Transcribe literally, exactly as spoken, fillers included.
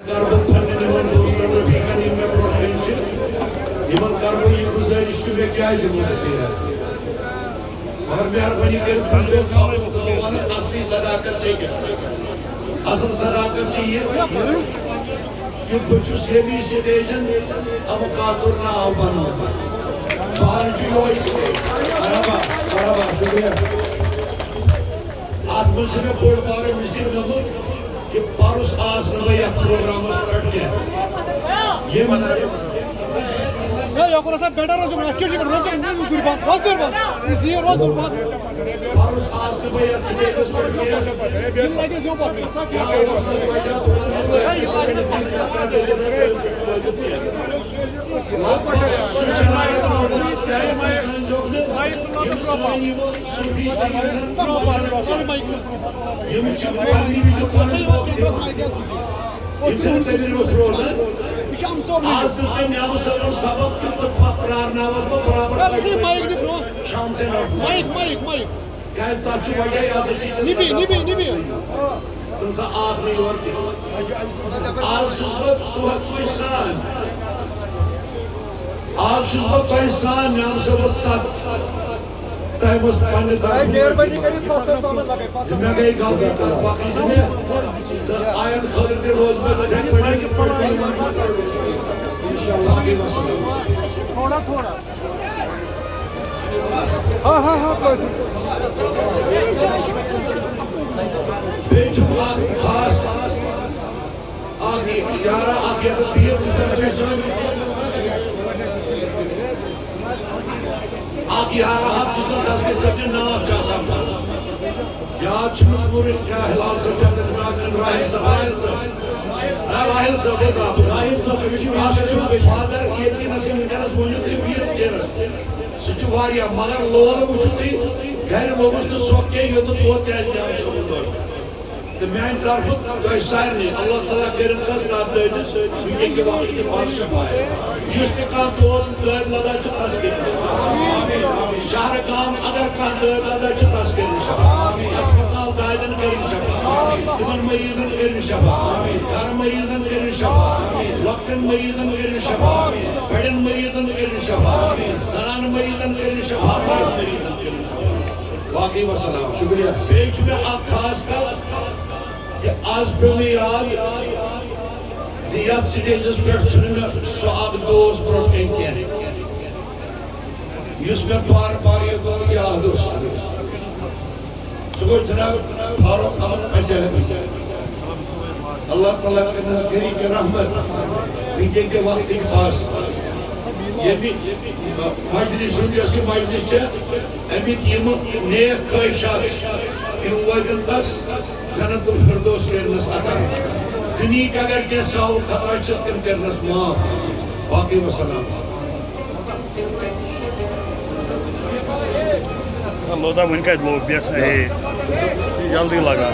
کرٕ بہٕ پننٮ۪ن یِمن دوستن رفیقن، یِم مےٚ برونٛہہ کنہِ چھِ، یِمن کرٕ بہٕ یہِ گُزٲرِش کہِ مےٚ کیازِ ووٚن ژےٚ یتھ؟ مگر مہربٲنی کٔرِتھ بوٗزِو ژھۄپہٕ، بہٕ وَنہٕ اصلی صداقت چھےٚ کیٛاہ۔ اصل صداقت چھِ یہِ کہِ بہٕ چھُس ییٚمی سٹیجن اَمہٕ کاتُر ناو بنومُت۔ بہٕ ہن چھُ یِہوٚے سٹیج۔ مرحبا، مرحبا، شُکریہ۔ اتھ منٛز چھِ مےٚ بٔڑ بارٕ مِسِنگ گٔمٕژ کہِ پرُس آس نہٕ بہٕ یتھ پروگرامس پٮ۪ٹھ کینٛہہ۔ ییٚمہِ ہے، یپٲرۍ ہسا بیٹر روزُن، اتھ کیٛاہ چھُ کرُن؟ روزُن، روزُن قربان، روز قربان۔ یہِ زیٖر روز قربان۔ پرُس آس نہٕ بہٕ یتھ سٹیجس پٮ۪ٹھ کینٛہہ۔ یہِ لگہِ زیوٗٹھ پتہٕ۔ ہے، یہِ لگہِ نہٕ۔ یِم چھِ پننہِ وِزِ پنُن موقف دِوان۔ یِم چھِ تٔمِس روزان۔ یہِ چھُ اَمہٕ صٲبنٕے۔ آز دیُت مےٚ نیامہٕ صٲبُن سبق کہِ ژٕ پھۄکھ پرٛارناوَتھ بہٕ برابر ہے، ژٕ یہِ مایِک دِ برٛونٛہہ۔ شام چَن رَٹھ۔ Mic, mic, mic. کیٛازِ تَتھ چھُ وجہ، یہِ ہسا چھِ ژےٚ نِبی، سزا نِبی، پَتہٕ نِبی۔ دِنۍ۔ ژٕ نہٕ سا آکھ نہٕ یور کینٛہہ۔ آز چھُس بہٕ تُہُنٛد پُے سان۔ آز چھُس بہٕ تۄہہِ سان نیامہٕ صٲبَس تَتھ ٹایمَس پننہِ ہے، طرفہٕ مہربٲنی کٔرِتھ پتھ کر پہمتھ لگے، پتھ کر۔ مےٚ گٔے غلطی تَتھ، باقٕے چھِ مےٚ تہٕ آیَن خٲطرٕ تہِ روزٕ بہٕ تِتھَے پٲٹھۍ۔ اِنشاءاللہ، باقٕے وَسَلام۔ تھوڑا، تھوڑا۔ ہاں، ہاں، ہاں، کٲنٛسہِ۔ بیٚیہِ چھُ اَکھ خاص اکھ یارا، اکھ یتھ بِہِتھ، یُس زن تُہۍ زٲنِو۔ اکھ یارا، اکھ یُس زن دستگیر صٲب چھُ ناو چھُ آسان۔ یاد چھُ مےٚ پوٗرٕ کیٛاہ ہلال صٲب چھُ تٔمِس ناو کِنہٕ راحل صٲب، راحل صٲب۔ نہ، راحل صٲب اوس اکھ۔ راحل صٲب، أمِس چھُ اکھ چھُ فادر ییٚتہِ نس وٕنکیٚنس ؤنِو تُہۍ ویٖل چیرس۔ سُہ چھُ واریاہ، مگر لول وٕچھِو تُہۍ، گرِ لوٚگُس نہٕ سۄکھ کینٛہہ، یوٚتَتھ ووت کیٛازِ کیٛاہ اوس سُہ۔ تہٕ میانہِ طرفہٕ تۄہہِ سارنٕے اللہ تعالیٰ کٔرِنۍ تس تتھ دٲدِس وٕنکیٚن کہِ وقتہٕ کہِ پتہٕ شفایت۔ یُس تہِ کانٛہہ دود دٲدۍ لگان چھُ، تس کٔرِنۍ شفا۔ شہر گام اگر کانٛہہ دٲدۍ لگان چھُ، تس کٔرِنۍ شفا۔ ہسپتال دادٮ۪ن کٔرِنۍ شفا۔ تِمن مریضن کٔرِنۍ شفا۔ گرٕ مریضن کٔرِنۍ شفا۔ لۄکٹٮ۪ن مریضن کٔرِنۍ شفا۔ بڑٮ۪ن مریضن کٔرِنۍ شفا۔ زنانہٕ مریضن کٔرِنۍ شفا۔ مرد مریضن کٔرِنۍ شفا۔ باقی وسلام۔ شکریہ۔ بیٚیہِ چھُ مےٚ اکھ خاص کتھ کہِ از پیوٚو مےٚ یاد زِ یتھ سٹیجس پٮ۪ٹھ چھُنہٕ مےٚ سُہ اکھ دوس برونٛٹھ کنہِ کینٛہہ، یُس مےٚ بار بار یہِ گوٚو یاد اوس۔ سُہ گوٚو جناب فاروق احمد پنجابی۔ اللہ تعالیٰ کٔرنَس گرِکۍ رحمت، وٕنکیٚن کہِ وقتٕکۍ پاس۔ ییٚمہِ مجلس ہُنٛد یۄس یہِ مجلس چھےٚ، اَمِکۍ یِم نیک خٲہِشات، یِم وٲتِن تَس جنت الفردوس کٔرنَس عطا۔ دُنیہٕکۍ اگر کینٛہہ ساہُل خطا چھِس، تِم کٔرنَس معاف۔ باقٕے وسلام۔ لوٚدا وۄنۍ کَتہِ لوٚگ بیٚیَس؟ اَہے، یہِ چھِ جلدی لگان۔